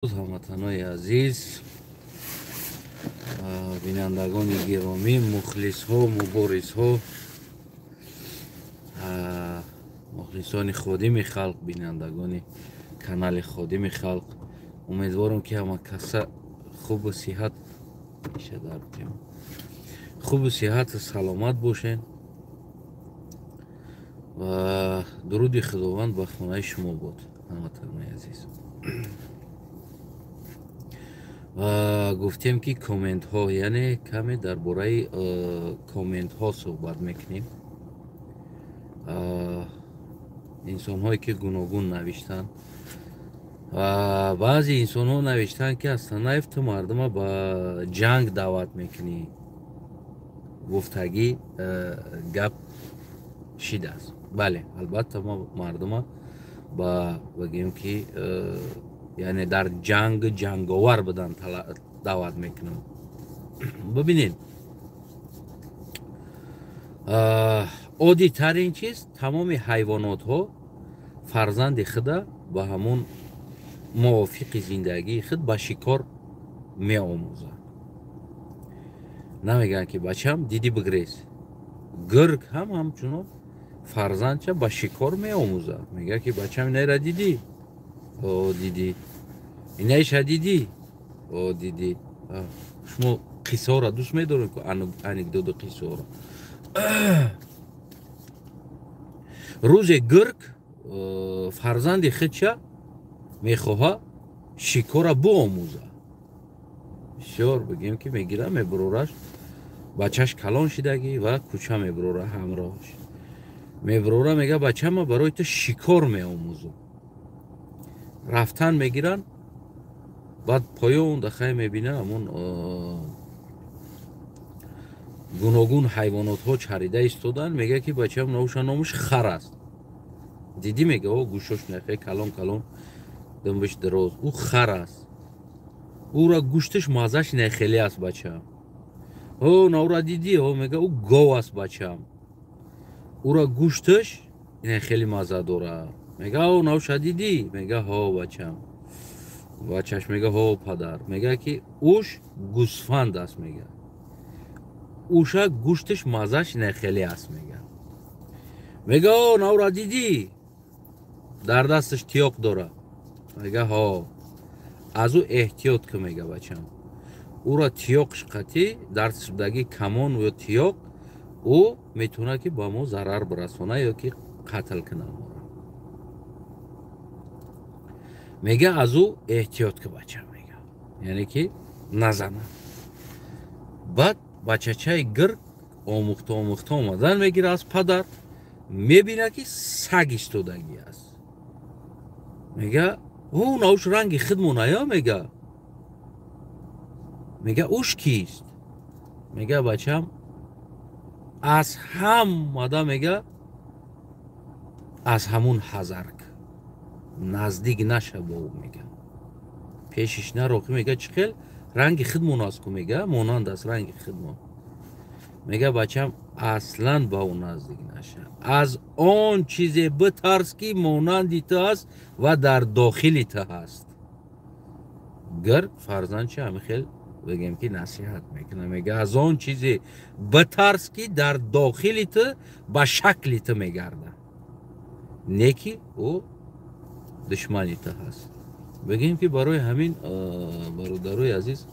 Ҳамватанои азиз, бинандагони гиромӣ, мухлисҳо, муборизҳо, мухлисони Ходими халқ, бинандагони канали Ходими халқ, умедворам, ки ҳама каса хубу сиҳат, хубу сиҳату саломат бошед ва дуруди Худованд ба хонаи шумо бод, ҳамватанои азиз. Ва гуфтем, ки комментҳо, яъне каме дар бораи комментҳо суҳбат мекунем. Инсонҳое, ки гуногун навиштанд, ва баъзе инсонҳо навиштанд, ки Астанаев, ту мардума ба ҷанг даъват мекунӣ, гуфтагӣ гап шидааст. Бале, албатта, мо мардума ба, бигем ки, яъне дар ҷанг ҷанговар будан даъват мекунам. Бибинед, оддитарин чиз: тамоми ҳайвонотҳо фарзанди худа ба ҳамон мувофиқи зиндагии худ ба шикор меомӯзанд. Намегӯянд, ки бачам, дидӣ, бигрез. Гург ҳам ҳамчунон фарзандча ба шикор меомӯзад. Мегӯяд, ки бачам, инайра дидӣ? О, дидӣ. Инайша дидӣ? О, дидӣ. Шумо қиссаҳоро дӯст медоред, анекдоду қиссаҳоро. Рӯзе гург фарзанди худша мехоҳа шикора биомӯза. Бисёр, бигем ки, мегира, мебурораш. Бачаш калон шидагӣ ва кӯча мебурора, ҳамроҳаш мебурора. Мега: «Бачама, барои ту шикор меомӯзам». Рафтан мегиранд. Баъд поён дахай мебина, ҳамон гуногун ҳайвонотҳо чарида истоданд. Мега, ки бачам, навуша номаш хар аст, дидӣ? Мега: о, гӯшош нахе калон калон, думбиш дароз, ӯ хар аст, ӯра гӯшташ маззаш нехеле аст, бачам. О, навра дидӣ? О, мега, ӯ гов аст, бачам, ӯра гӯшташ хеле мазза дорад. Мега: о, навша дидӣ? Мега: ҳо, бачам. Бачаш мега: ҳо, падар. Мега, ки уш гӯсфанд аст, мега, уша гӯшташ маззаш нехеле аст, мега. Мега: о, навра дидӣ, дар дасташ тиёқ дорад? Мега: ҳо, аз ӯ эҳтиёт кун, мега, бачам, ӯра тиёқш қатӣ дасташ будаги камон ё тиёқ, ӯ метавонад, ки ба мо зарар бирасонад ё ки қатл кунад моро. Мега, аз ӯ эҳтиёт ку, бачам, мега, яъне ки назанад. Баъд бачачаи гирг омӯхта омӯхта омадан мегира аз падар, мебинад, ки саг истодагӣ аст. Мега: о, науш ранги худмоная. Мега: уш кист? Мега: бачам, аз ҳамада, мега, аз ҳамун ҳазарк наздик наша бо ӯ, мега, пешиш нароқи. Мега: чӣ хел ранги худмон аст ку? Мега: монанд аст ранги худмон. Мега: бачам, аслан ба ӯ наздик наша, аз он чизе битарс, ки монанди ту аст ва дар дохили ту ҳаст. Гирг фарзандчи ҳамин хел, бигем ки, насиҳат мекунад. Мега: аз он чизе битарс, ки дар дохили ту ба шакли ту мегардад, не ки ӯ душмани ту ҳаст. Бигем ки, барои ҳамин, бародарои азиз,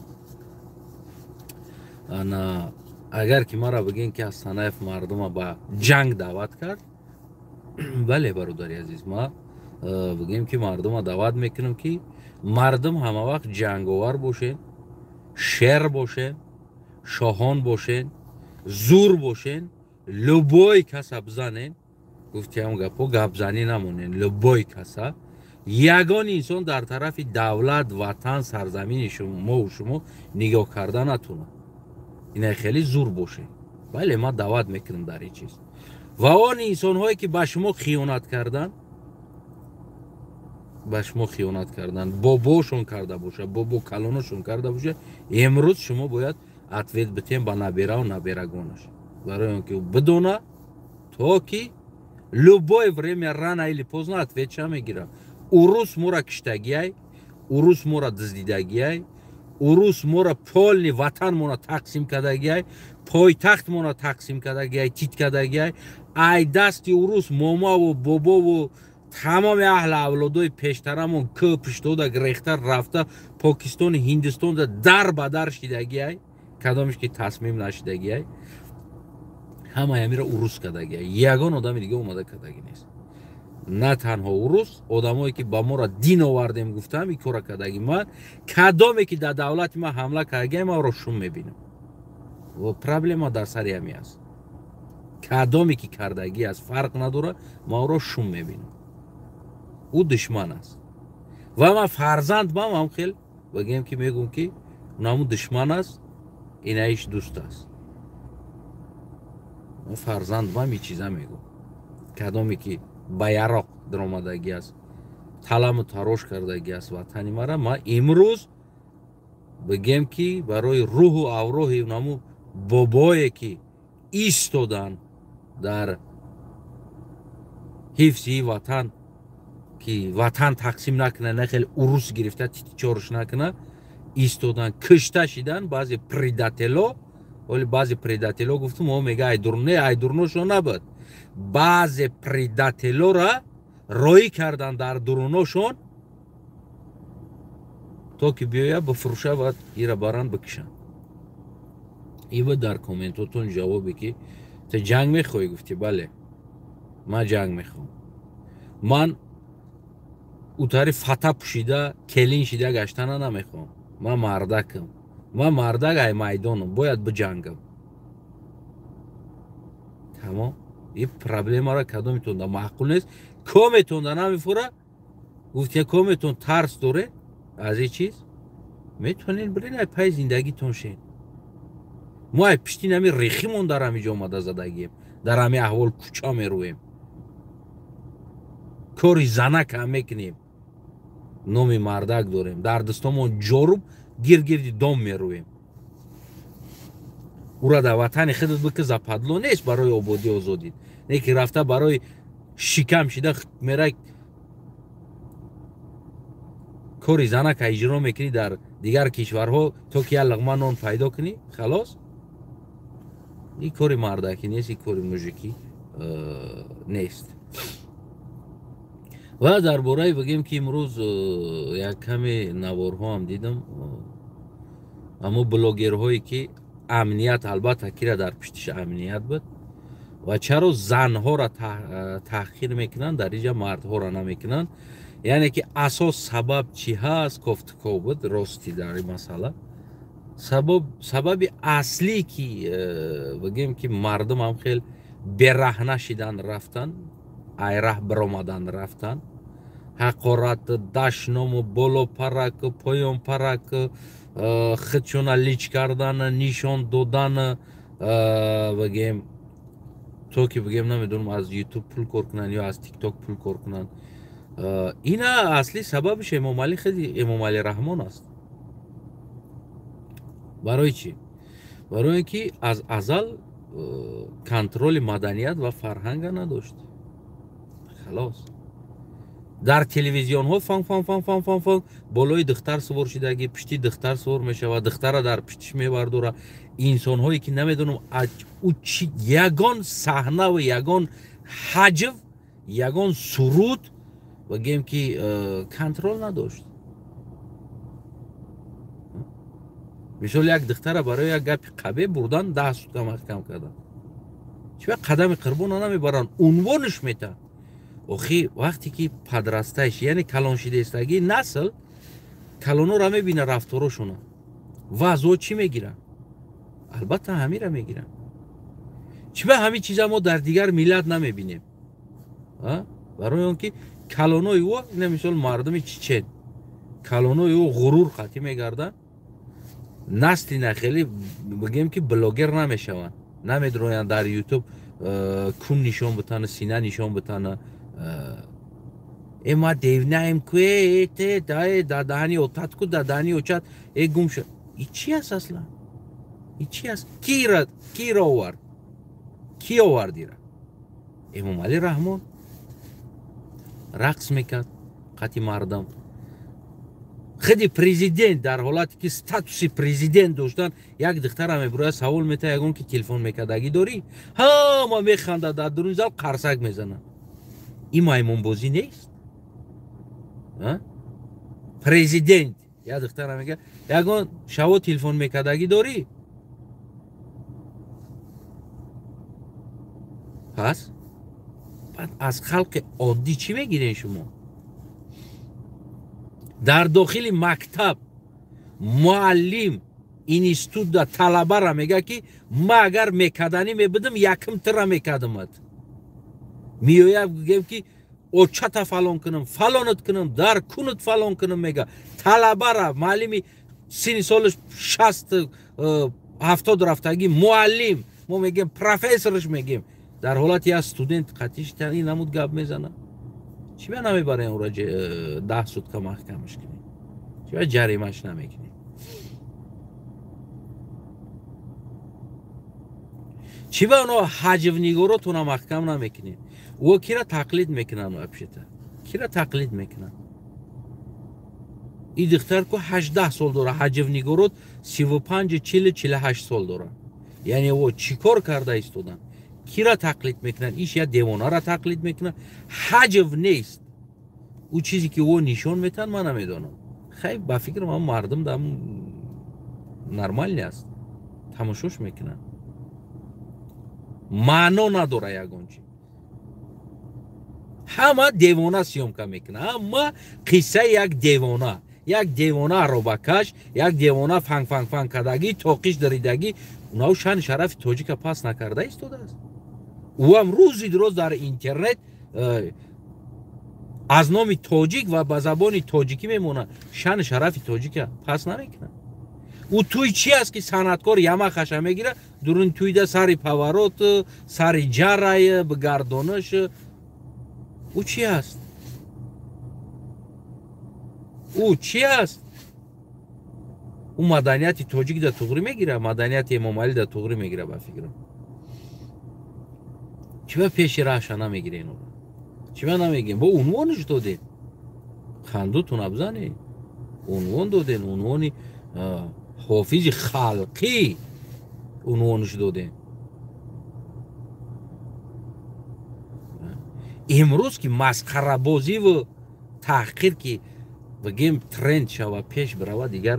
ана агар ки мара бигем, ки Астанаев мардума ба ҷанг даъват кард, бале, бародари азиз, ма, бигем ки, мардума даъват мекунам, ки мардум ҳама вақт ҷанговар бошед, шер бошед, шоҳон бошед, зур бошед, любой каса бизанен. Гуфтиам гапҳо гапзанӣ намонен. Любой каса, ягон инсон дар тарафи давлат, ватан, сарзамини мову шумо нигоҳ карда натонад. Ина хеле зур бошед. Бале, ман даъват мекунам дар ин чиз. Ва он инсонҳое, ки ба шумо хиёнат карданд, ба шумо хиёнат карданд, бобошон карда бошад, бобо калоношон карда бошад, имрӯз шумо бояд ответ битем ба набераву наберагонаш, барои он ки бидона, то ки любое время, рано или поздно, ответ ша мегирад. Урус мора киштагиай. Урус мора дуздидагиай, урус мора полный ватанмона тақсим кардагиай, пойтахтмона тақсим кардагиай, тит кардагиай. Ай дасти урус момаву бобову тамоми аҳли авлодои пештарамон кӯ пуштода грехта рафта Покистону Ҳиндистонда дар ба дар шидагиай, кадомеш ки тасмим нашидагиай, ҳамаи амира урус кардагиай. Ягон одами дига омада кардагӣ нест. На танҳо урус, одамое ки ба мора дин овардем гуфтам, ин кора кардагӣ. Ман кадоме ки дар давлати ман ҳамла кардагиай, ман ро шум мебинам. Проблема дар сари ҳами аст. Кадоме ки кардагӣ аст, фарқ надорад, ман ӯро шум мебинам. Ӯ душман аст. Ва ман фарзанд ман ҳам хел бигем ки мегӯм ки унаму душман аст, инаиш дӯст аст. Ман фарзанд ман ин чиза мегӯм. Кадоме ки ба яроқ даромадагӣ аст, таламу тарош кардагӣ аст ватани мара, ман имрӯз бигем ки барои рӯҳу авроҳи унаму бобое ки истоданд дар ҳифзи ватан, ки ватан тақсим накунад, на хеле урус гирифта титичорш накунад, истоданд, кишта шидан баъзе предатело. Оли баъзе предатело гуфтум, о мега айдурне, айдурношо набуд. Баъзе предателора роӣ кардан дар дуруношон, то ки биёя бифурӯша ва ира баранд бикишанд. Ива дар комментотон ҷавобе ки ту ҷанг мехоҳӣ, гуфтӣ бале, ман ҷанг мехоҳам. Ман утари фата пӯшида келин шида гаштана намехоҳам. Ман мардакам, ман мардак ай майдонам, бояд биҷангам. Тамом. Ин проблемаро кадометон да маъқул нест, кометон да намефура, гуфтия кометон тарс доре аз ин чиз, метавонед бирен ай пай зиндагитон шен. Мо ай пишти нами рехимон дар ҳами ҷо омада задагием, дар ҳами аҳвол кӯча мерӯем, кори занак ҳам мекунем, номи мардак дорем, дар дастомон ҷоруб гиргирди дом мерӯем. Ура дар ватани худат бики, западло нест барои ободӣ озодӣ, не ки рафта барои шикам шида мера кори занака иҷро мекунӣ дар дигар кишварҳо, то ки як луқма нон пайдо кунӣ. Халос, ин кори мардакӣ нест, ин кори мужикӣ нест. Ва дар бораи бигем ки имрӯз як каме наворҳоам дидам, аммо блогерҳое ки амният, албатта кира дар пиштиш амният буд, ва чаро занҳоро таҳқир мекунанд, дар инҷа мардҳоро намекунанд. Яъне ки асос сабаб чӣ ҳаст, кофтуков буд рости дар ин масъала. Сабаби аслӣ ки бигем ки мардум ҳам хел бераҳна шидан рафтан, айраҳ биромадан рафтан, ҳақорат, дашному, болопарак, поёнпарак, худшона лич кардан, нишон додан, бигем то ки бигем намедонам аз ютуб пул кор кунанд ё аз тикток пул кор кунанд. Ина асли сабабиш Эмомалӣ худи Эмомалӣ Раҳмон аст. Барои чӣ? Барои ин ки аз азал контроли маданият ва фарҳанга надошт. Халос. Дар телевизионҳо фан фан фан фан фан фан болои духтар сувор шидагӣ, пишти духтар сувор мешавад, духтара дар пиштиш мебардора. Инсонҳое ки намедонам ӯ чӣ, ягон саҳна ва ягон ҳаҷв, ягон суруд бигем ки контрол надошт. Мисол як духтара барои як гапи қабе бурдан 10 сутка маҳкам кардан. Чӣ қадами қурбона намебаранд, унвонш метаҳанд. Охи вақте ки подрастаеш, яъне калоншидаистагии насл калонора мебина рафторошона ва аз о чӣ мегиранд? Албатта ҳамира мегиранд. Чӣ ба ҳамин чиза мо дар дигар миллат намебинем? Барои он ки калонои ӯ, ина мисол мардуми чечен, калонои ӯ ғурур қатъӣ мегарданд, насли нахеле бигем ки блогер намешаванд, намедроянд дар ютуб кун нишон битана, сина нишон битана. Ма девнаем ку, те дадаҳани отат ку, дадаҳани очат, э гум шуд. И чи аст аслан? И чи аст? Киро овард? Ки овард ира? Эмомалӣ Раҳмон рақс мекард қати мардам. Худи президент дар ҳолате ки статуси президент доштан, як духтара мебурояд, савол метаҳад, ягон ки телефон мекардагӣ дорӣ? Ҳама механдад, дар дуруни зал қарсак мезанад. Ин маймунбозӣ нест? Президент як духтара мегӯяд, ягон шаво телефон мекардагӣ дорӣ? Пас баъд аз халқи оддӣ чӣ мегирен шумо? Дар дохили мактаб муаллим институтда талабара мегӯяд, ки ма агар мекарданӣ мебудам, якм тира мекардамат. Меояд, гӯем ки очата фалон кунам, фалонат кунам, дар кунат фалон кунам, мега. Талабара муаллими синни солаш 60 70 рафтагӣ муаллим, мо мегӯем профессорш мегӯем, дар ҳолати як студент қатиш ин намуд гап мезанад. Чӣ ба намебарем ӯро 10 сутка маҳкамаш кунем? Чӣ ба ҷаримаш намекунем? Чӣ ба оно ҳаҷвнигоротона маҳкам намекунем? Ӯ кира тақлид мекунанд вообще-то? Кира тақлид мекунанд? Ин духтар ку 18 сол дора, ҳаҷвнигорот 35, 40, 48 сол доранд. Яъне ӯ чӣ кор карда истоданд? Кира тақлид мекунанд? Иш як девонара тақлид мекунанд. Ҳаҷв нест. Ӯ чизе ки ӯ нишон метаҳад, ман намедонам. Хай, ба фикр ман мардум дар нормалӣ аст, тамошош мекунанд. Маъно надора ягон чи. Ҳама девона съёмка мекунад, ҳама қиссаи як девона, як девона аробакаш, як девона фанг фанг фанг кардагӣ, тоқиш даридагӣ. Унав шани шарафи тоҷика пас накарда истодааст. Ӯам рӯзи дуроз дар интернет аз номи тоҷик ва ба забони тоҷикӣ мемонад, шани шарафи тоҷика пас намекунад. Ӯ туй чи аст ки санъаткор ямахаша мегирад, дурун туйда сари поворот, сари ҷарай, бигардонаш. Ӯ чи аст? Ӯ чи аст? Ӯ маданияти тоҷик да туғрӣ мегирад, маданияти Эмомалӣ да туғрӣ мегирад, ба фикрам. Чӣ ба пеши раҳша намегирен ӯро? Чӣ ба намегирем? Бо унвонаш додем. Хандутун абзанед. Унвон додем, унвони ҳофизи халқӣ унвонаш додем. Имрӯз ки масхарабозиву таҳқир ки бигем тренд шава, пеш бирава, дигар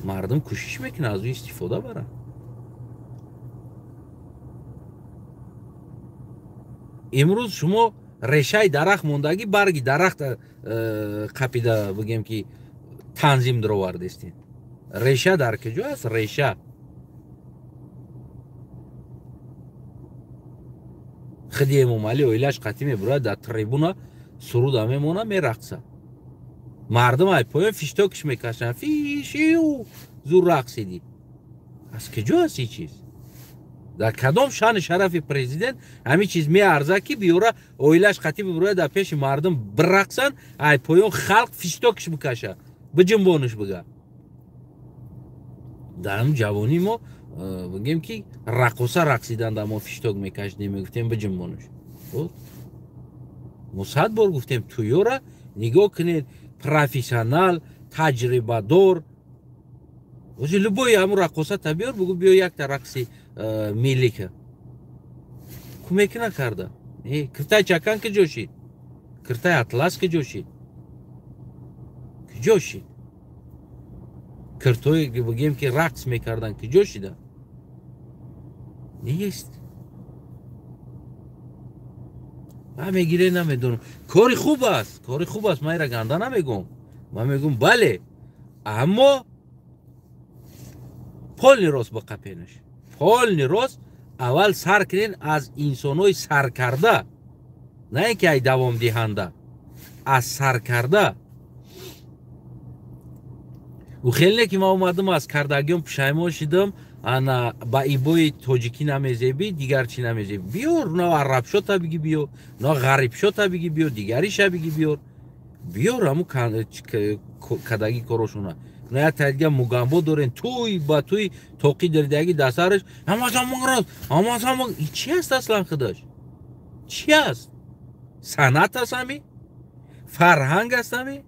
мардум кӯшиш мекунад аз ӯ истифода барад. Имрӯз шумо решаи дарахт мондагӣ, барги дарахт қапида бигем ки танзим даровардестем. Реша дар куҷо аст? Реша худи Эмомалӣ оилаш қатӣ мебурад, дар трибуна суруда мемона, мерақса. Мардум ай поён фиштокиш мекашанд, фишиу зур рақсидӣ. Аз куҷо аст ин чиз? Дар кадом шаъни шарафи президент ҳамин чиз меарзад, ки биёра оилаш қатӣ бибурад, дар пеши мардум бирақсанд, ай поён халқ фиштокиш бикашад, биҷунбониш бига? Дар ҳамин ҷавонии мо бигем ки раққоса рақсидан дар мо фишток мекашидем, мегуфтем биҷунбониш. Мо 100 бор гуфтем, туёра нигоҳ кунед, профессионал, таҷрибадор. Ози любой ҳамун раққоса та биёр, бугӯ биё якта рақси миллика. Кӯмек накарда. Киртаи чакан куҷо шид? Киртаи атлас куҷо шид? Куҷо шид? Киртое бигем ки рақс мекардан куҷо шида? Нест. Ман мегире намедонам. Кори хуб аст, кори хуб аст, ман инро ганда намегӯм. Ман мегӯм бале, аммо полный рост ба қапенаш. Полный рост аввал сар кунен аз инсонҳои саркарда, на ин ки ай давомдиҳанда, аз саркарда. Ӯ хеле не ки ман омадам аз кардагиён пушаймон шидам, ана ба ибои тоҷикӣ намезебӣ, дигар чӣ намезебӣ. Биёр, на арабшота биги биёр, на ғарибшота биги биёр, дигариша биги биёр. Биёр ҳамун кадаги корошона. На як тайдига мугамбо дорен, туй ба туй тоқи даридаги дар сараш, ҳамасамаграз, чи аст аслан худаш? Чи аст? Санъат аст ҳами? Фарҳанг аст ҳами?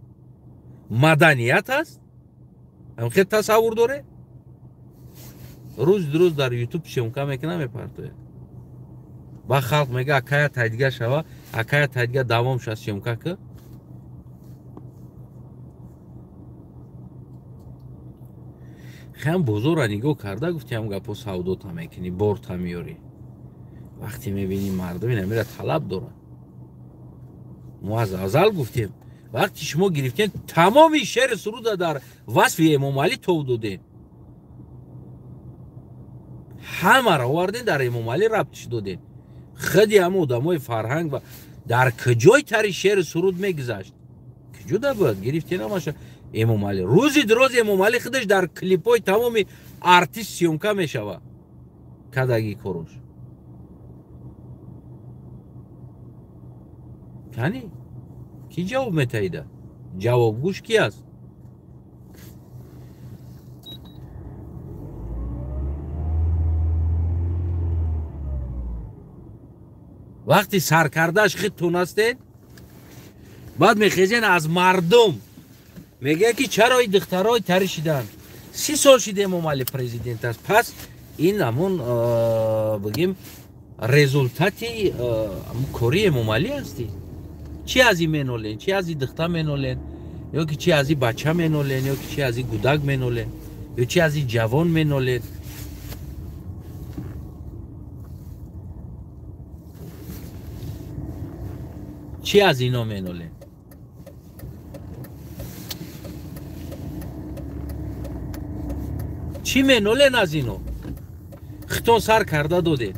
Маданият аст? Ҳамхел тасаввур доре? Рӯз рӯз дар ютуб съёмка мекунам, мепартояд. Ба халқ мега акая тайдига шава, акая тайдига давом ша съёмка ки. Хам бозорра нигоҳ карда гуфтиам гапо савдота мекунӣ, борта меёрӣ. Вақте мебинӣ мардум инамира талаб дорад. Мо аз азал гуфтем, вақте шумо гирифтем тамоми шеъри суруда дар васфи Эмомалӣ тов додем. Ҳамаро овардем дар Эмомалӣ рабтиш додем. Худи ҳама одамои фарҳанг ва дар куҷои тари шеъри суруд мегузашт? Куҷо да бояд гирифтем ҳамаша Эмомалӣ. Рӯзи дароз Эмомалӣ худаш дар клипҳои тамоми артист съёмка мешавад. Кадаги корош. Кани? Ки ҷавоб метаида? Ҷавобгӯш ки аст? Вақти саркардааш худтон ҳастед, баъд мехезен аз мардум мегӯяд ки чаро ин духтарои тари шиданд? 30 сол шида Эмомалӣ президент аст. Пас ин ҳамон бигем результати кори Эмомалӣ ҳастӣ. Чӣ аз ин менолен? Чӣ аз ин духта менолен? Ё ки чӣ аз ин бача менолен? Ё ки чӣ аз ин гудак менолен? Ё чӣ аз ин ҷавон менолен? Чӣ аз ино менолен? Чӣ менолен аз ино? Хитон сар карда доден,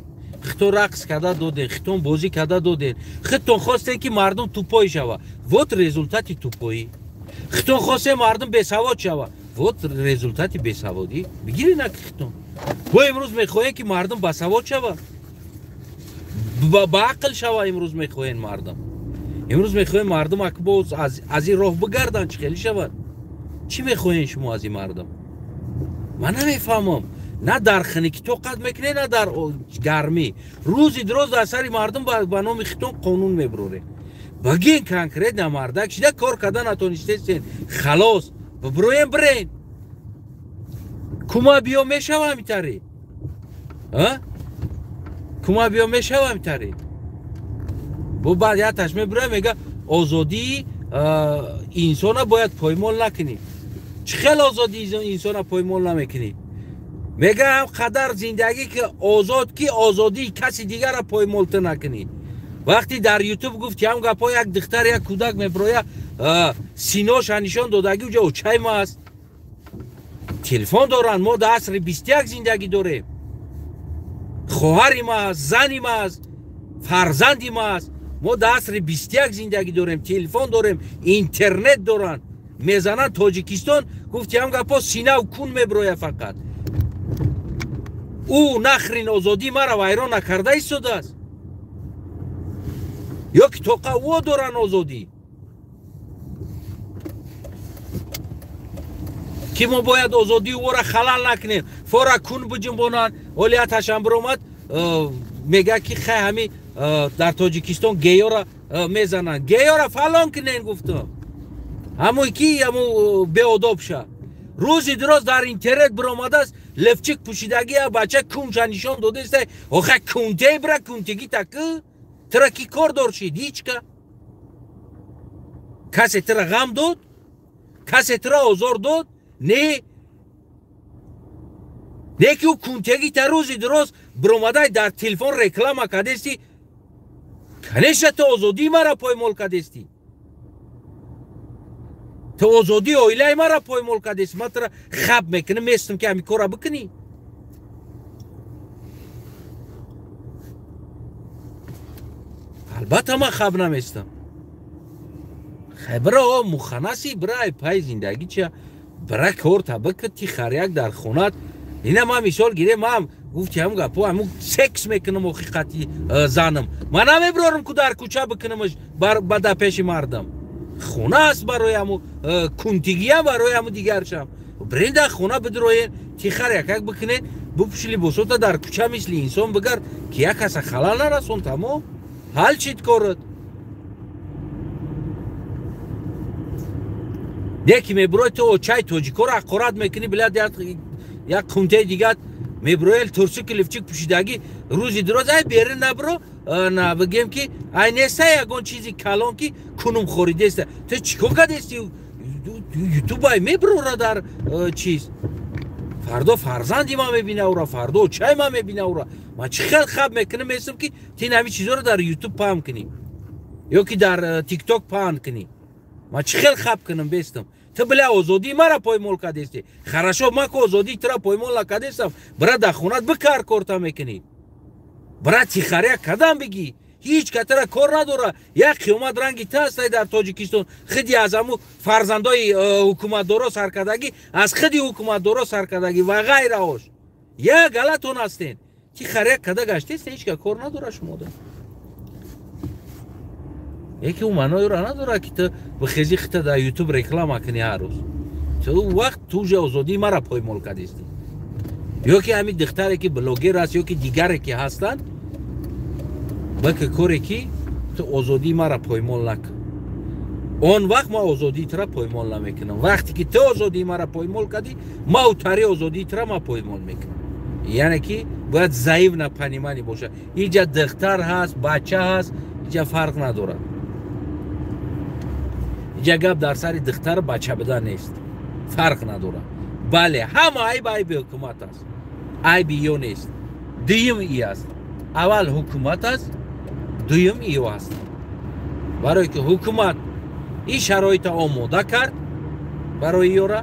хитон рақс карда доден, хитон бозӣ карда доден, хитон хостен ки мардум тупоӣ шава. Вот результати тупоӣ. Хитон хостен мардум бесавод шава. Вот результати бесаводӣ. Бигирен аки хитон. Бо имрӯз мехоҳем ки мардум басавод шава, ба ақл шава. Имрӯз мехоҳем мардум. Имрӯз мехоҳем мардум ак боз аз ин роҳ бигарданд, чӣ хеле шавад? Чӣ мехоҳем шумо аз ин мардум? Ман намефаҳмам. На дар хунукӣ тоқат мекунед, на дар гармӣ. Рӯзи дароз дар сари мардум ба номи хитон қонун мебуроред. Багин конкретно мардак шида кор карда натонистесен. Халос, бибуроем бирен. Кума биё мешава ҳамитари? Кума биё мешава ҳамитари? Бо баъд яташ мебуроя мега озодии инсона бояд поймол накунӣ. Чӣ хел озодии инсона поймол намекунӣ? Мега ҳам қадар зиндагӣ ки озод, ки озодии каси дигарро поймол ту накунӣ. Вақте дар ютуб гуфти ҳам гапҳо як духтар як кӯдак меброя синоша нишон додагӣ уҷа очай ма аст. Телефон доранд, мо дар асри 21 зиндагӣ дорем. Хоҳари ма аст, зани ма аст, фарзанди ма аст. Мо дар асри 21 зиндагӣ дорем, телефон дорем, интернет доранд. Мезананд Тоҷикистон, гуфти ҳам гапҳо синав кун меброя фақат. Ӯ нахрин озодии маро вайрон накарда истодааст. Ё ки тоқа ӯ доранд озодӣ. Ки мо бояд озодии ӯро халал накунем. Фора кун биҷунбонанд, олияташам биромад, мегӯяд ки хай ҳами дар Тоҷикистон геёра мезананд. Геёра фалон кунен гуфтам. Ҳамои ки ҳамо беодоб ша. Рӯзи дароз дар интернет биромадааст, левчик пӯшидагӣ бача кунша нишон додааст. Охай кунтей бира кунтигӣ таки тира ки кор дор шид? Ҳичка. Касе тира ғам дод? Касе тира озор дод? Не. Не ки ӯ кунтегӣ та рӯзи дароз биромадай дар телефон реклама кардести. Конечно ту озодии маро поймол кардести. Ту озодии оилаи маро поймол кардести. Ман тура хаб мекунам, местам ки ҳамин корро бикунӣ. Албатта ман хаб наместам. Хай бира о муханаси, бира ай пай зиндагӣ чия, бира корта бикун, ти харяк дар хонат. Ина ман мисол гирем, ман гуфти ҳамун гапо, ҳамун секс мекунам охи қати занам. Ман намебирорам ку дар кӯча бикунамаш ба дар пеши мардам. Хона аст барои ҳамун кунтигиам, барои ҳамун дигаршам. Бирен дар хона бидроен, ти харякак бикунед, бипӯши либосота дар кӯча мисли инсон бигард, ки як каса халал нарасон, тамом. Ҳал чид корат. Яке мебурой ту очай тоҷикоро ҳақорат мекунӣ, билад як кунтаи дигар мебуроел турсики лифчик пӯшидагӣ рӯзи дуроз ай берин набуро на бигем ки ай неста ягон чизи калон ки кунум хоридеста. Ту чӣ кор кардести? Ютуб ай мебурора дар чиз. Фардо фарзанди ман мебина ура, фардо очай ман мебина ура. Ман чӣ хел хаб мекунам местам ки ту ин ҳами чизоро дар ютуб паҳн кунӣ ё ки дар тикток паҳн кунӣ. Ман чӣ хел хаб кунам бестам? Ту бля озодии мара поймол кардести. Хорошо, ман ку озодии тура поймол накардестам. Бира дар хонат бикар корта мекунӣ. Бира тихаря кадам бигӣ. Ҳеҷ катара кор надора. Як қиёмат ранги ту ҳастай дар Тоҷикистон. Хиди аз ҳаму фарзандои ҳукуматдоро саркардагӣ, аз хиди ҳукуматдоро саркардагӣ ва ғайраҳош. Як галатон ҳастен. Тихаря када гаштест, ҳеҷ ка кор надора шумода. Яке ӯ маъноеро надорад ки ту бихези хита дар ютуб реклама кунӣ ҳар рӯз. Ту вақт ту уже озодии мара поймол кардистӣ. Ё ки ҳамин духтаре ки блогер аст, ё ки дигаре ки ҳастанд, баки коре ки ту озодии мара поймол накун. Он вақт ман озодии тура поймол намекунам. Вақте ки ту озодии мара поймол кардӣ, ман утари озодии тура ман поймол мекунам. Яъне ки бояд взаимно понимание бошад. Иҷа духтар ҳаст, бача ҳаст, иҷа фарқ надорад. Иҷа гап дар сари духтар бача будан нест, фарқ надорад. Бале, ҳама айб айби ҳукумат аст, айби ё нест. Дуюм и аст. Аввал ҳукумат аст, дуюм ё аст. Барое ки ҳукумат ин шароита омода кард барои ёра,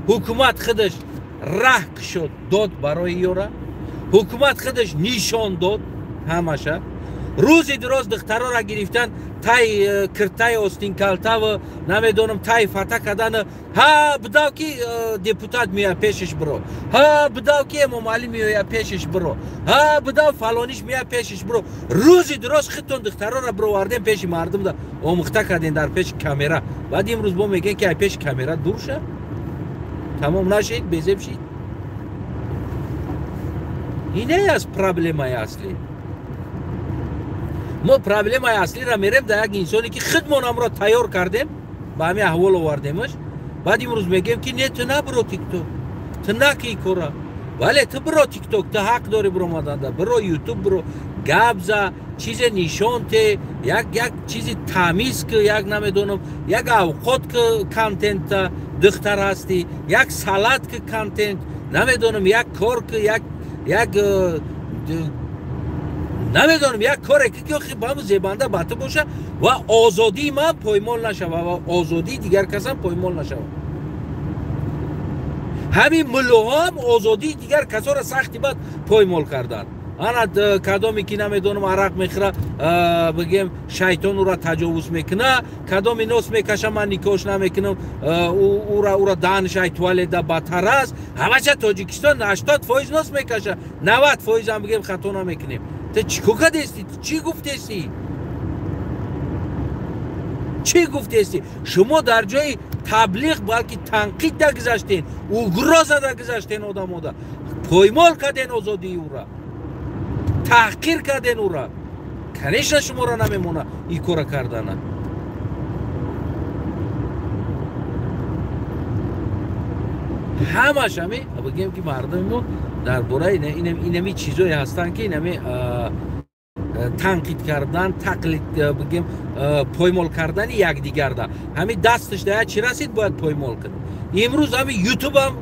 ҳукумат худаш раҳ кушод дод барои ёра, ҳукумат худаш нишон дод ҳамаша. Рӯзи дуроз духтарора гирифтан, тай киртаи остинкалтаву намедонам тай фата кардану ҳа бидав ки депутат меояд пешаш биро, ҳа бидав ки эмомалӣ меояд пешаш биро, ҳа бидав фалониш меояд пешаш биро. Рӯзи дуроз худтон духтарора бировардем пеши мардумда омӯхта кардем дар пеши камера. Баъд имрӯз бо мегӯем ки ай пеши камера дур ша, тамом нашид, безеб шид. Ине аст проблемаи аслӣ. Мо проблемаи аслиро мерем дар як инсоне ки худмон амро тайёр кардем, ба ҳамин аҳвол овардемаш. Баъд имрӯз мегӯем ки не, ту набиро тикток, ту наки кора. Бале, ту биро тикток, ту ҳақ дорӣ биромаданда, биро ютуб, биро гап за, чизе нишон те, як чизи тамиз ки, як намедонам, як авқот ки контента духтар ҳастӣ, як салат ки контент, намедонам, як кор ки, як намедонам, як коре ки охи ба ҳамун зебанда ба ту боша ва озодии ман поймол нашава ва озодии дигар касам поймол нашава. Ҳамин муллоҳоам озодии дигар касоро сахти бад поймол карданд. Ана кадоме ки намедонам арақ мехӯра, бигем шайтон ӯра таҷовуз мекуна, кадоме нос мекаша ман никоҳш намекунам, ӯра даҳанаш ай туалета бадтар аст. Ҳамаша Тоҷикистон 80% нос мекаша, 90% ҳам бигем хато намекунем. Ту чӣ кор кардести? Чӣ гуфтести? Чӣ гуфтести? Шумо дар ҷои таблиғ балки танқид дагузаштен, угроза дагузаштен одамода, поймол карден озодии ӯра, таҳқир карден ӯра. Конечно шуморо намемона ин кора кардана. Ҳамаш ҳами бигем ки мардуми мо дар бораи инами чизое ҳастанд ки инами танқид кардан, тақлид бигем поймол кардани якдигарда. Ҳами дасташ да чи расид бояд поймол кунад. Имрӯз ҳами ютубам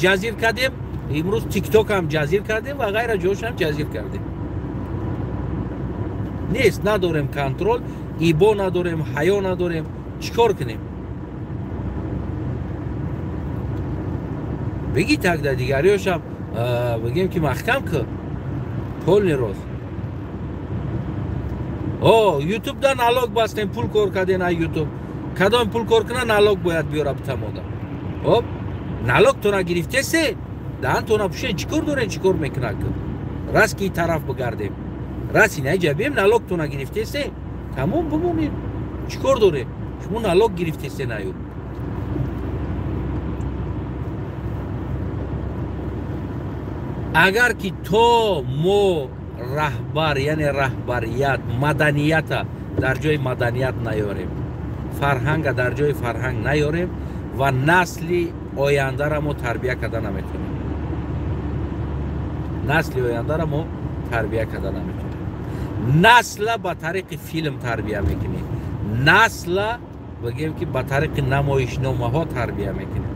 ҷазир кардем, имрӯз тиктокам ҷазир кардем ва ғайра ҷошам ҷазир кардем. Нест, надорем контрол, ибо надорем, ҳаё надорем. Чӣ кор кунем? Бигӣ тогда дигариёшам бигем ки маҳкам ку полный рост. О, ютуб да налог бастем, пул кор карден ай ютуб. Кадом пул кор куна налог бояд биёра битамода. Оп, налог тона гирифтесе, даҳантона пушен, чӣ кор дорен, чӣ кор мекунад? Раст ки тараф бигардем. Раст ина ҷабем, налог тона гирифтесе, тамом бимонем. Чӣ кор дорем? Шумо налог гирифтесе наю. Агар ки то мо раҳбар, яъне раҳбарият, маданията дар ҷои маданият наёрем, фарҳанга дар ҷои фарҳанг наёрем, Ва насли ояндара мо тарбия карда наметонем. Насли ояндара мо тарбия карда наметонем. Насла ба тариқи филм тарбия мекунем. Насла бигем ки ба тариқи намоишномаҳо тарбия мекунем.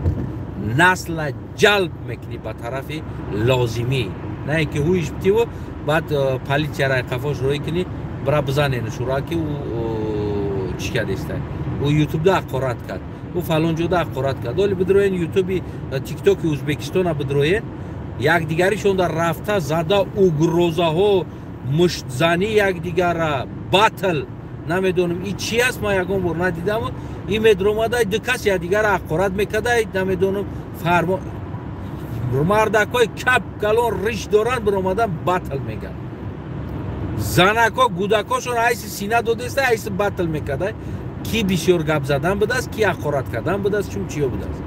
Насла ҷалб мекунӣ ба тарафи лозимӣ. На ин ки ҳуиш битиву баъд полисияра қафош роҳӣ кунӣ, бира бизанен шура ки ӯ чӣ кардеста, ӯ ютубда ҳақорат кард, ӯ фалон ҷода ҳақорат кард. Оли бидроен ютуби, тиктоки Ӯзбекистона бидроен, якдигаришонда рафта зада, угрозаҳо, муштзанӣ якдигара, батл, намедонам и чи аст, ман ягон бор надидам. И медромада ду кас якдигара ҳақорат мекарда, намедонам, фармо мардакҳои кап калон риш доранд, биромадан батл меган. Занакҳо гудакҳошон айси сина додеста, айси батл мекарда. Ки бисёр гап задан будааст, ки ҳақорат кардан будааст, чун чиё будааст.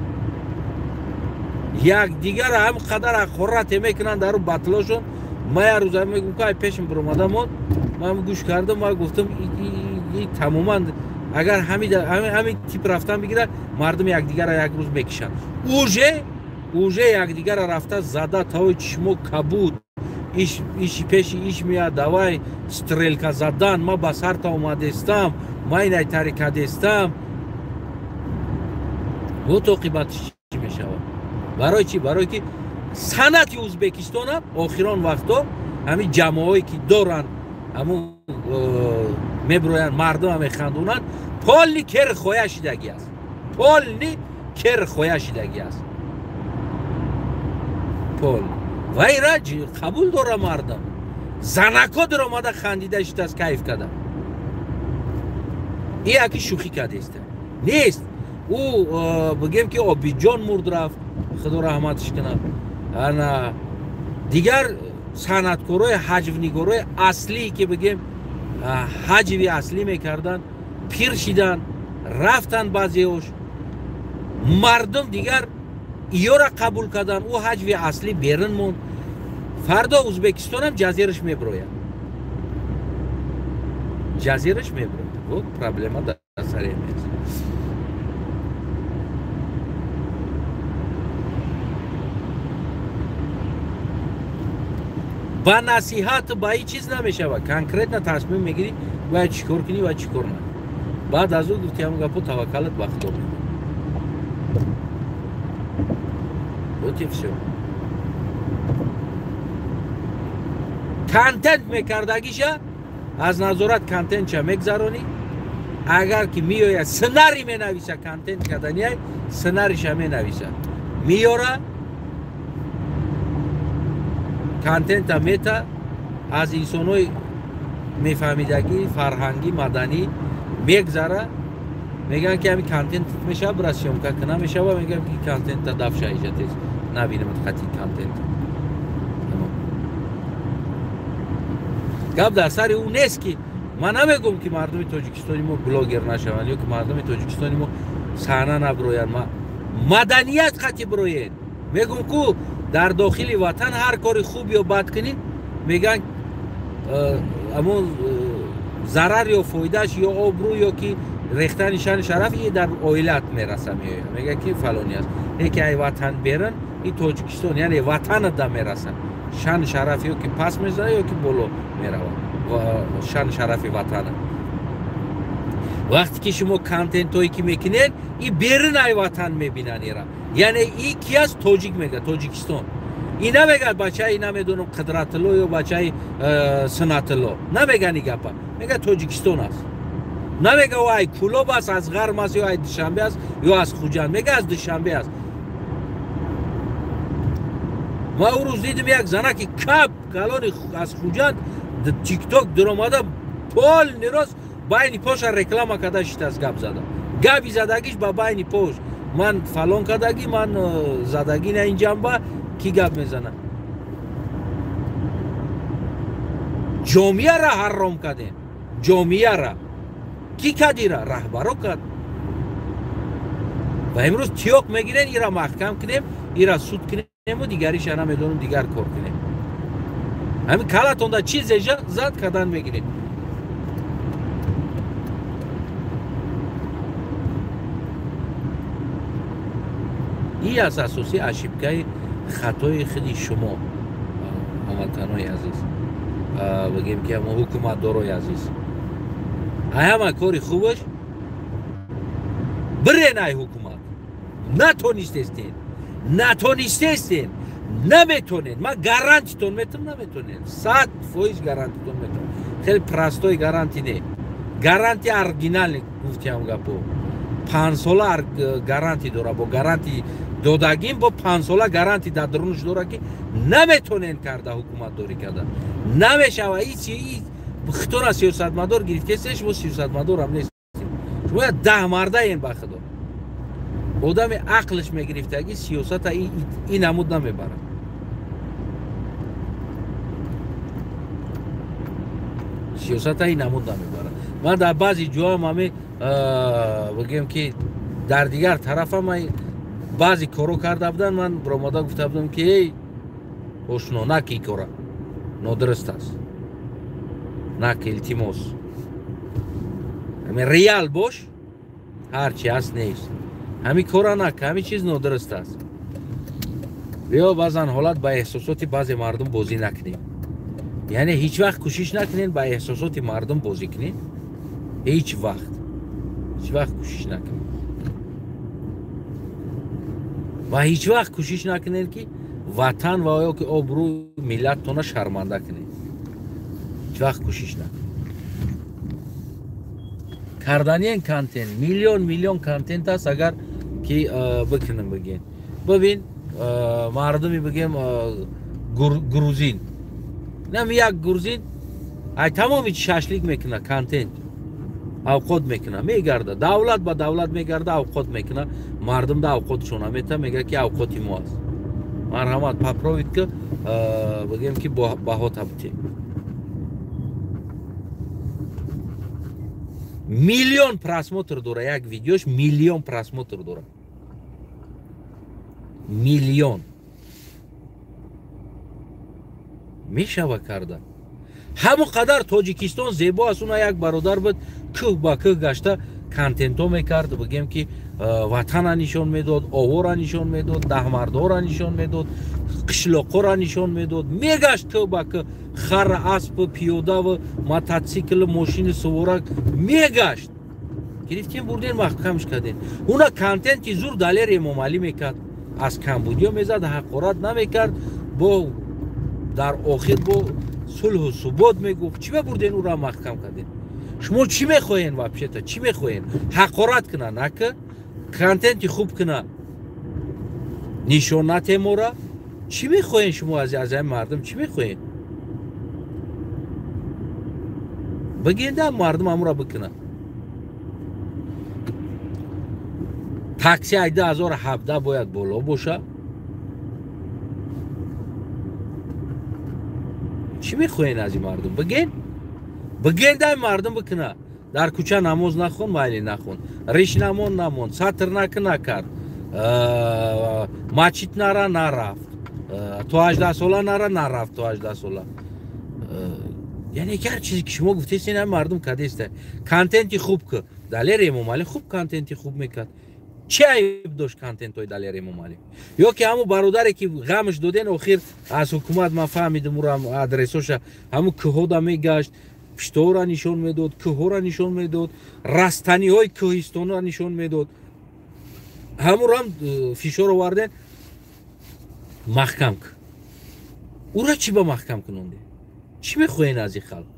Якдигара ҳам қадар ҳақорате мекунанд дар батлошон. Ман як рӯза мегӯм ки ай пешам биромада монд, ман гӯш кардам, ман гуфтам тамоман агар ҳамин тип рафтан бигирад, мардум якдигара як рӯз мекишанд. Уже якдигара рафта зада, таои чишмо кабуд, иш пеши иш меяд, давай стрелка задан, ман ба сарта омадестам, ман инай тари кадестам. Вот оқибатиш чӣ мешавад? Барои чӣ? Барое ки санъати Ӯзбекистонам охирон вақто ҳамин ҷамоаҳое ки доранд, ҳамун мебироянд, мардума механдонанд, полни кер хоя шидагӣ аст. Полни кер хоя шидагӣ аст. Пол вайра қабул дора мардам. Занако даромада хандида шидааст, кайф када. И яки шӯхӣ кардеста нест. Ӯ бигем ки Обиҷон мурд рафт, худо раҳматиш кунад. Ана дигар санъаткорои ҳаҷвнигорои аслӣ ки бигем ҳаҷви аслӣ мекарданд, пир шиданд, рафтанд баъзеош. Мардум дигар иёра қабул карданд, ӯ ҳаҷви аслӣ берун монд. Фардо Ӯзбекистонам ҷазираш мебирояд, ҷазираш мебирояд. Вот проблема дар сари ҳамин. Ба насиҳат ба ҳеҷ чиз намешавад. Конкретно тасмим мегирӣ, бояд чӣ кор кунӣ ва чӣ кор накунӣ. Баъд аз ӯ гуфти ҳамон гапо таваккалат ба Худо мекунӣ. Вот и всё. Контент мекардагиша аз назорат контентша мегзаронӣ. Агар ки меояд сценарий менависа, контент кардания сценариша менависа, меёра контента мета аз инсонҳои мефаҳмидагӣ, фарҳангӣ, маданӣ мегзара. Мегӯянд ки ҳамин контент мешава, бира съёмка куна мешава. Мегӯям ки контента дафша иҷа тез набинам хати контент. Гап дар сари ӯ нест ки ман намегӯм ки мардуми Тоҷикистони мо блогер нашаванд ё ки мардуми Тоҷикистони мо саҳна набироянд. Маданият хати бироед. Мегӯм ку дар дохили ватан ҳар кори хуб ё бад кунед, мегӯянд амон зарар ё фоидааш ё обрӯ ё ки рехтани шаъни шараф и дар оилат мераса, меояд. Мегӯяд ки фалони аст. Не ки ай ватан беран, и Тоҷикистон, яъне ватанат да мераса. Шаъни шараф ё ки пас мезанад ё ки боло меравад. Шаъни шарафи ватана. Вақте ки шумо контентҳое ки мекунед, и берун ай ватан мебинанд ира. Яъне и ки аст? Тоҷик мегӯяд, Тоҷикистон. И намегӯяд бачаи намедонам Қудратулло ё бачаи Сунатулло. Намегӯяд и гапа. Мегӯяд Тоҷикистон аст. Намегӯяд ай Кӯлоб аст, аз Ғарм аст ё ай Душанбе аст ё аз Хуҷанд. Мегӯяд аз Душанбе аст. Ман ӯ рӯз дидам як занаки кап калони аз Хуҷанд тикток даромада, полни рост байни поша реклама карда шидааст, гап зада. Габи задагиш ба байни пош. Ман фалон кардагӣ, ман задагӣ на ин ҷанба, ки гап мезанад. Ҷомеара ҳарром кардем. Ҷомеара ки кадира? Раҳбаро кард. Ва имрӯз тиёқ мегирен, ира маҳкам кунем, ира суд кунему дигариша намедонам дигар кор кунем. Ҳамин калатонда чизе зад кардан мегиред. И аз асосии ошибкаи хатои худи шумо, ҳамватанои азиз, бигем ки ҳамо ҳукуматдорои азиз. Ҳама кори хубаш бирен ай ҳукумат. Натонистестен, натонистестен, наметонед. Ман гарантитон метам, наметонед. 100% гарантитон метам. Хеле простой гаранти не. Гаранти оригинални гуфтиам гапо. 5 сола гаранти дора, бо гаранти додагим, бо 5 сола гаранти дар дарунаш дора ки наметонен карда ҳукуматдорӣ карда. Намешава. И хитора сиёсатмадор гирифтесте, шумо сиёсатмадорам нестед. Шумо як 10 мардаен ба худо. Одами ақлш мегирифтаги сиёсата ин намуд намебарад. Сиёсата ин намуд намебарад. Ман дар баъзе ҷоам ҳаме бигем ки дар дигар тарафам баъзе коро карда будан, ман баромада гуфта будам ки эй ошно, наки ин кора нодуруст аст, наки, илтимос, ҳамин реал бош, ҳар чи ҳаст нест, ҳамин кора нака, ҳамин чиз нодуруст аст. Биё баъзан ҳолат ба эҳсосоти баъзе мардум бозӣ накунем. Яъне ҳеҷ вақт кӯшиш накунем ба эҳсосоти мардум бозӣ кунем. Ҳеҷ вақт, ҳеҷ вақт кӯшиш накунем. Ва ҳеҷ вақт кӯшиш накунем ки ватан ва ё ки обрӯи миллаттона шарманда кунем. Ҳеҷ вақт кӯшиш накунем. Карданиен контент, миллион миллион контент аст, агар ки бикунем бигем. Бибин, мардуми бигем грузин. Нам як грузин ай тамоми шашлик мекуна, контент авқот мекуна, мегарда, давлат ба давлат мегарда, авқот мекуна, мардум да авқотшон намета, мега ки авқоти мо аст. Марҳамат, попробуйте ки бигем ки баҳо табтем. Миллион просмотр дора як видеош, миллион просмотр дора. Миллион. Мешава карда. Ҳамон қадар Тоҷикистон зебо аст, уна як бародар буд, кӯҳ ба кӯҳ гашта контентҳо мекард, бигем ки ватана нишон медод, овора нишон медод, даҳмардора нишон медод, қишлоқора нишон медод, мегашт кӯҳ ба кӯҳ, хар, асп, пиёдаву мототсикл, мошини суворак мегашт. Гирифтем, бурдем, маҳкамш кардем. Уна контенти зур Далер Эмомалӣ мекард, аз Камбудиё мезад, ҳақорат намекард, бо дар охир бо сулҳу субот мегуфт. Чӣ бабурден ура маҳкам кардем? Шумо чӣ мехоҳен вообще-то? Чӣ мехоҳен? Ҳақорат куна, нака? Контенти хуб куна, нишон натемора? Чӣ мехоҳен шумо аз ин мардум? Чӣ мехоҳен? Бигенда мардум амура бикуна. Такси 2017 бояд боло боша. Чӣ мехоҳен аз ин мардум? Биген? Бигенда мардум бикуна. Дар кӯча намоз нахон, майли нахон. Риш намон намон, сатр наки накард. Мачит нара нарафт. То 18 сола нара нарафт, то 18 сола. Яъне ки ҳар чизе ки шумо гуфтед, ин мардум кадеста. Контенти хуб ки Далер Эмомалӣ хуб контенти хуб мекард. Чӣ айб дошт контентҳои Далер Эмомалӣ? Ё ки ҳамун бародаре ки ғамш доден, охир аз ҳукумат ман фаҳмидам ура адресоша, ҳамун кӯҳода мегашт, пиштоҳоро нишон медод, кӯҳҳоро нишон медод, растаниҳои кӯҳистонро нишон медод. Ҳамунро фишор оварден, маҳкам кун. Ура чӣ ба маҳкам кунонде? Чӣ мехоҳен аз ин халқ?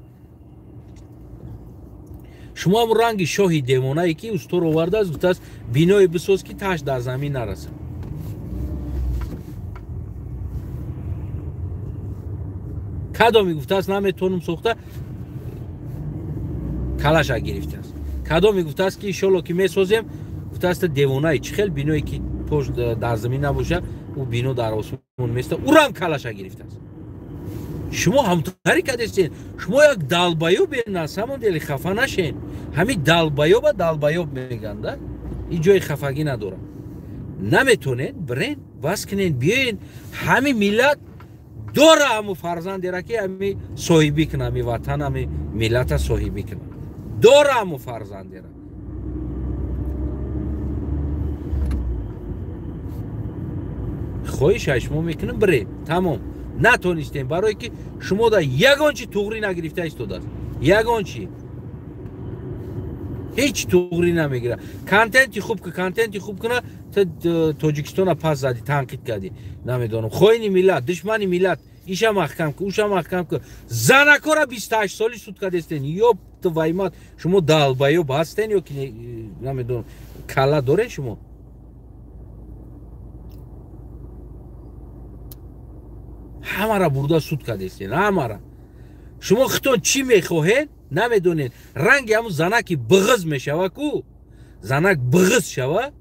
Шумо ҳам ранги шоҳи девонае ки устор овардааст, гуфтааст биное бисоз ки тааш дар замин нарасад. Кадоме гуфтааст наметонам сохта, калаша гирифтааст. Кадоме гуфтааст ки иншолло ки месозем, гуфтааст девонае чӣ хел биное ки пош дар замин набоша, ӯ бино дар осмон места, ӯрам калаша гирифтааст. Шумо ҳамтари кадестен, шумо як далбаёбе, на самом деле хафа нашен. Ҳамин далбаёба далбаёб меганда, ин ҷои хафагӣ надорад. Наметонед, бирен, бас кунен, биёен. Ҳамин миллат дора ҳамун фарзандера ки ҳами соҳибӣ куна, ҳами ватан, ҳами миллата соҳибӣ куна. Дора ҳамун фарзандера. Хоҳиш аз шумо мекунем, бирем. Тамом. Натонистем, барое ки шумо да ягон чи туғрӣ нагирифта истодааст. Ягон чи. Ҳеҷ туғрӣ намегирад. Контенти хуб ки контенти хуб куна, ту Тоҷикистона пас задӣ, танқид кардӣ. Намедонам. Хоини миллат, душмани миллат, иша маҳкам ку, уша маҳкам ку. Занакора 28 соли суд кардестен. Ёб ту ваймат, шумо долбоёб ҳастен ё ки намедонам, калла дорен шумо? Ҳамара бурда суд кардестен, ҳамара. Шумо хитон чӣ мехоҳед? Намедонед. Ранги ҳамун занаки бағыз мешава ку, занак бағыз шава,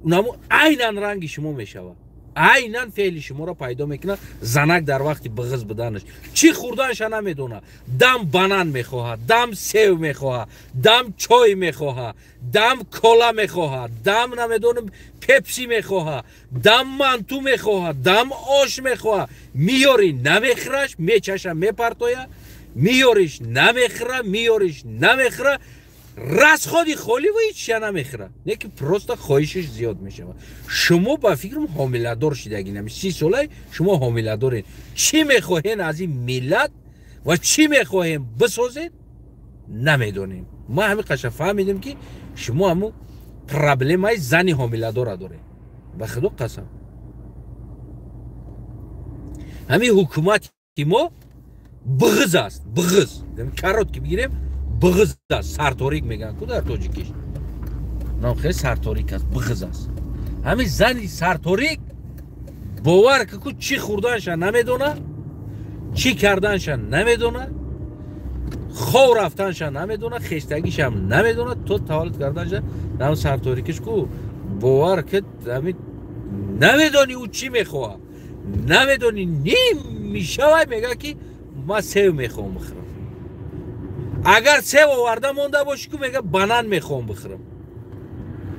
унаму айнан ранги шумо мешава. Айнан феъли шуморо пайдо мекунад занак дар вақти бағыз буданаш. Чӣ хӯрданша намедонад. Дам банан мехоҳад, дам сев мехоҳад, дам чой мехоҳад, дам кола мехоҳад, дам намедонам пепси мехоҳад, дам манту мехоҳад, дам ош мехоҳад. Миёри намехӯраш, мечаша, мепартоя. Миёриш намехӯра, миёриш намехӯра. Расходи холӣ ва ҳеҷ намехӯра. Не ки просто хоҳишаш зиёд мешавад. Шумо ба фикрам ҳомиладор шидагӣ нами. 30 солаи шумо ҳомиладоред. Чӣ мехоҳен аз ин миллат ва чӣ мехоҳем бисозед, намедонем. Ма ҳамин қаша фаҳмидем ки шумо ҳамун проблемаи зани ҳомиладора доред. Ба худо қасам. Ҳамин ҳукумати мо бағыз аст, бағыз. Карот ки бигирем, бағыз аст, сарторик мегӯянд ку дар тоҷикиш. Нам хеле сарторик аст, бағыз аст. Ҳамин зани сарторик бовар ки ку чӣ хӯрданша намедона, чӣ карданша намедона, хов рафтанша намедона, хештагишам намедона, то таваллуд карданша нам сарторикиш ку бовар ки ҳамин намедони ӯ чӣ мехоҳад, намедони ним мешавад, мегӯяд ки ман сев мехоҳам бихӯрам. Агар сев оварда монда бошӣ ку мега банан мехоҳам бихӯрам.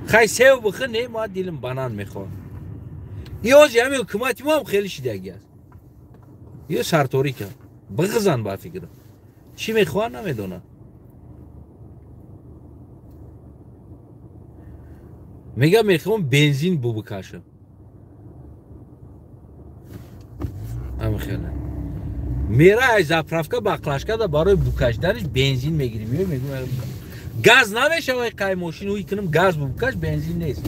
Хай сев бихӯр, не, ман дилам банан мехоҳам. Иози ҳамин ҳукумати мо ҳам хеле шидагӣ аст. Ё сарторика, бағызан ба фикрам. Чӣ мехоҳанд намедонам. Мега мехоҳам бензин бу бикашам. Ҳамин хеле. Мера ай заправка баклажка да барои букашданиш бензин мегирим. Мегӯям газ намешавад қай мошин уй кунам газ букаш, бензин нест.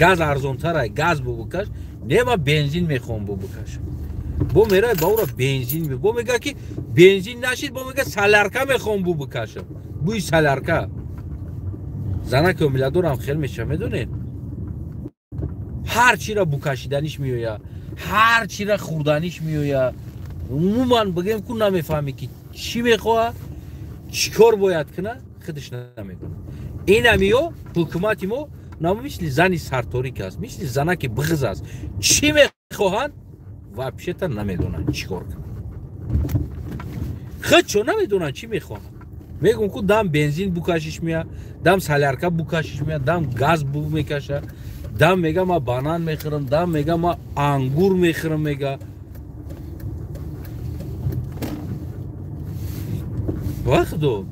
Газ арзонтар ай, газ букаш. Не, ма бензин мехоҳам букаш. Бо мера ба ура бензин, бо мега ки бензин нашид, бо мега солярка мехоҳам букашам. Бӯи солярка. Занаки ҳомиладорам хел мешава, медонед? Ҳар чиро букашиданиш меояд, ҳар чиро хӯрданиш меояд. Умуман бигем ку намефаҳмӣ ки чӣ мехоҳад, чӣ кор бояд кунад, худаш намедонад. Инамиё ҳукумати мо намо мисли зани сарторик аст, мисли занаки бағыз аст. Чӣ мехоҳанд вообще-то намедонанд чӣ кор кунанд. Худшо намедонанд чӣ мехоҳанд. Мегӯм ку дам бензин букашиш меяд, дам солярка букашиш меяд, дам газ бу мекашад, дам мега ма банан мехӯрам, дам мега ма ангур мехӯрам, мега. Вақто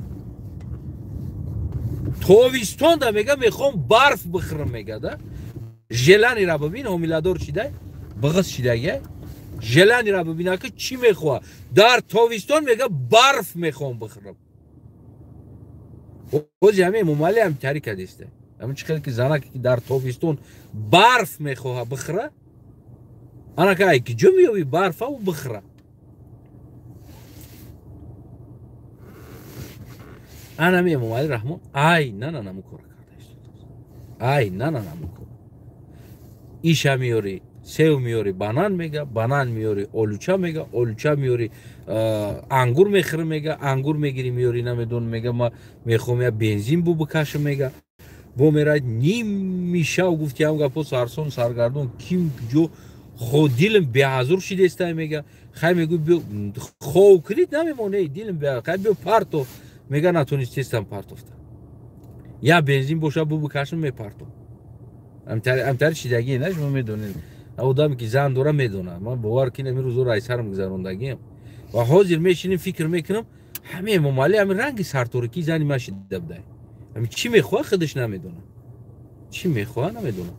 тобистонда мега мехоҳам барф бихӯрам, мега да. Желанира бибин, ҳомиладор шидай, бағыз шидагай. Желанира бибина ки чӣ мехоҳад. Дар тобистон мега барф мехоҳам бихӯрам. Ози ҳамин Эмомалӣ ҳам тари кардеста. Ҳамин чӣ хел ки занаке ки дар тобистон барф мехоҳад бихӯра, анака ай ки ҷо меёбӣ барфа ӯ бихӯра. Анами Эмомалӣ Раҳмон айнан анаму кора карда истодааст. Айнан анаму кор. Иша меёрӣ, сев меёрӣ, банан мега, банан меёрӣ, олуча мега, олуча меёрӣ, ангур мехӯрӣ мега, ангур мегирӣ меёрӣ, намедонам мега, ма мехоҳам я бензин бу бикашам мега. Бо мерад ними шав гуфти ҳам гапо сарсон саргардон ким ҷо хо дилам беҳазур шидестай мега. Хай мегӯ биё хов кунид намемонӣ, дилам беҳазур, хай биё парто. Мега натонистестам партофта. Я бензин боша бу бикашам мепартом. Амтари шидагӣ на, шумо медонед. Одаме ки зан дора медонад. Ман бовар кунам ин рӯзо райсарам гузарондагиам. Ва ҳозир мешинем фикр мекунам, ҳамин Эмомалӣ ҳамин ранги сарторикии зани ман шида будай. Ҳамин чӣ мехоҳад худаш намедонад. Чӣ мехоҳад намедонад.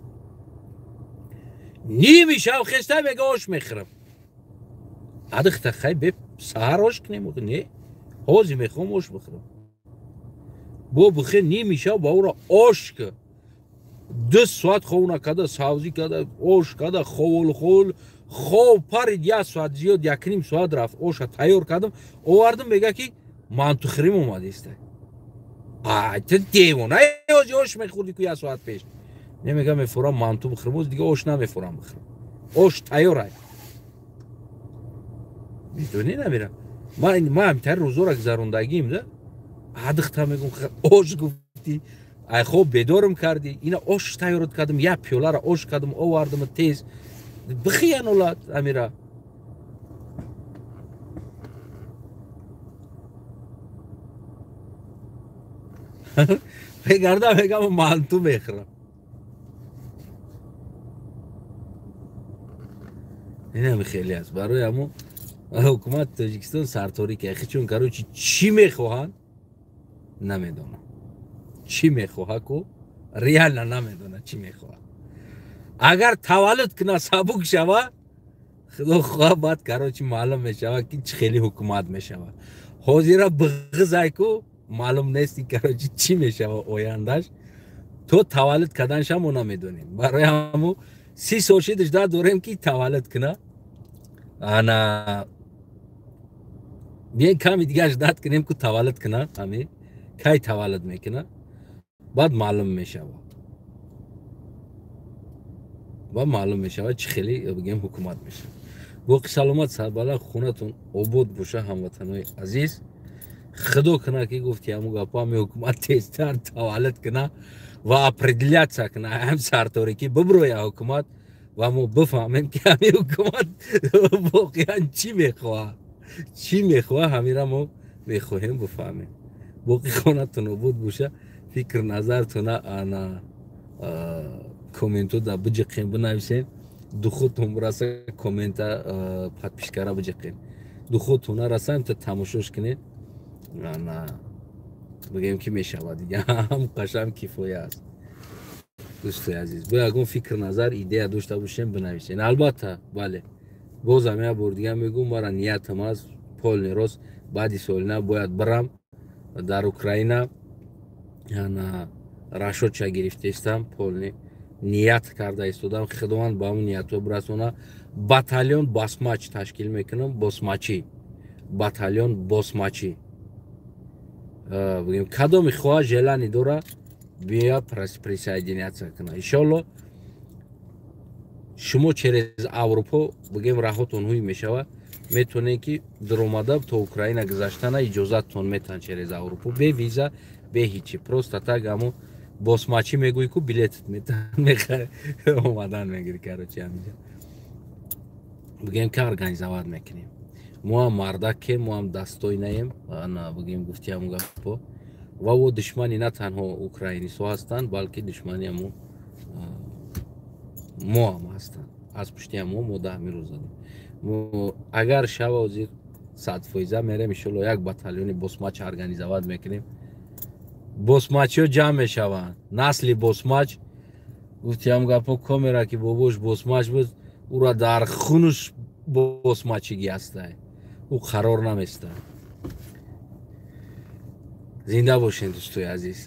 Ними шав хеста мега ош мехӯрам. Адихта хай бе саҳар ош кунем, не? Ҳозир мехоҳам ош бихӯрам. Бо бихе ними шав ба ӯро ош ки. 2 соат хов накарда, савзӣ карда, ош карда, ховол ховол хов парид, 1 соат зиёд, 1.5 соат рафт. Оша тайёр кардам, овардам, мега ки мантухӯрим омадааст. Ай, ту девона, ҳозир ош мехӯрдӣ ку 1 соат пеш. Не мега мефурам манту бихӯрам, боз дига ош намефурам бихӯрам. Ош тайёр ай. Медонӣ намира. Ман ҳамтари рӯзора гузарондагиим да. Адихта мегум ош гуфтӣ, ай хоб бедорам кардӣ, ина ош тайёрот кардам, як пиёлара ош кардам, овардам тез. Бихиян олад амира. Мегардам мегам манту мехӯрам. Инам хеле аст. Барои ҳамон ҳукумати Тоҷикистон сарторӣ ки чун короче чӣ мехоҳанд намедонам. Чӣ мехоҳа ку реально намедонад чӣ мехоҳад. Агар таваллуд кунад сабук шава, худо хоҳа баъд короче маълум мешава ки чӣ хеле ҳукумат мешава. Ҳозира биғизай ку маълум нест ки короче чӣ мешава ояндаш. То таваллуд карданша мо намедонем. Барои ҳамон 30 сол шидаш да дорем ки таваллуд кунад. Ана биен ками дигар ждат кунем ку таваллуд кунад, ҳами кай таваллуд мекунад, баъд маълум мешавад. Баъд маълум мешавад чӣ хеле бигем ҳукумат мешавад. Боқи саломат, сарбаланд, хонатон обод боша ҳамватанои азиз. Худо кунад ки гуфти ҳамун гапо ҳами ҳукумат тезтар таваллуд кунад ва определяция кунад, ҳам сарторӣ ки биброя ҳукумат ва мо бифаҳмем ки ҳамин ҳукумат воқеан чӣ мехоҳад. Чӣ мехоҳад ҳамира мо мехоҳем бифаҳмем. Боқи хонатон обод боша, фикр назартона ана комментҳо да биҷиқем, бинависем. Духотон бираса коммента подпискара биҷиқем. Духотон нараса та тамошош кунед. Ана бигем ки мешавад дига, ҳам қашам кифоя аст. Дӯстои азиз, бо ягон фикр назар идея дошта бошем бинависен. Албатта, бале, бозам як бор дига мегӯм, мара ниятам аст полный рост баъди соли нав бояд бирам дар Украина. Ана рашодча гирифтаистам, полный ният карда истодам. Худованд ба ҳамон ниятҳо бирасона. Батальон басмач ташкил мекунам, босмачӣ, батальон босмачӣ. Бигем кадоми хоҳа желание дора бия присоединяться кунад. Иншоалло шумо через Аврупо бигем раҳотон ҳуй мешавад, метавонед ки даромада то Украина гузаштана иҷозаттон метаҳанд через Аврупо, бе виза, бе ҳичи. Просто так ҳамо босмачӣ мегӯӣ ку билетат метаҳанд, мехарӣ, омадан мегирӣ. Короче ҳаминҷа бигем ки организовать мекунем. Мо ҳам мардакем, мо ҳам дастойнаем, ана бигем гуфти ҳамон гапо. Ва во душмани на танҳо украинисҳо ҳастанд, балки душмани ҳамо мо ҳам ҳастанд. Аз пушти ҳамо мо даҳми рӯз задем. Мо агар шава ҳозир 100% мерем, иншоалло як батальони босмач организовать мекунем. Босмачиҳо ҷамъ мешаванд. Насли босмач, гуфти ҳам гапо, комера ки бобош босмач буд, ӯра дар хунуш босмачигӣ ҳастай. Ӯ қарор наместа. Зинда бошед дӯстои азиз.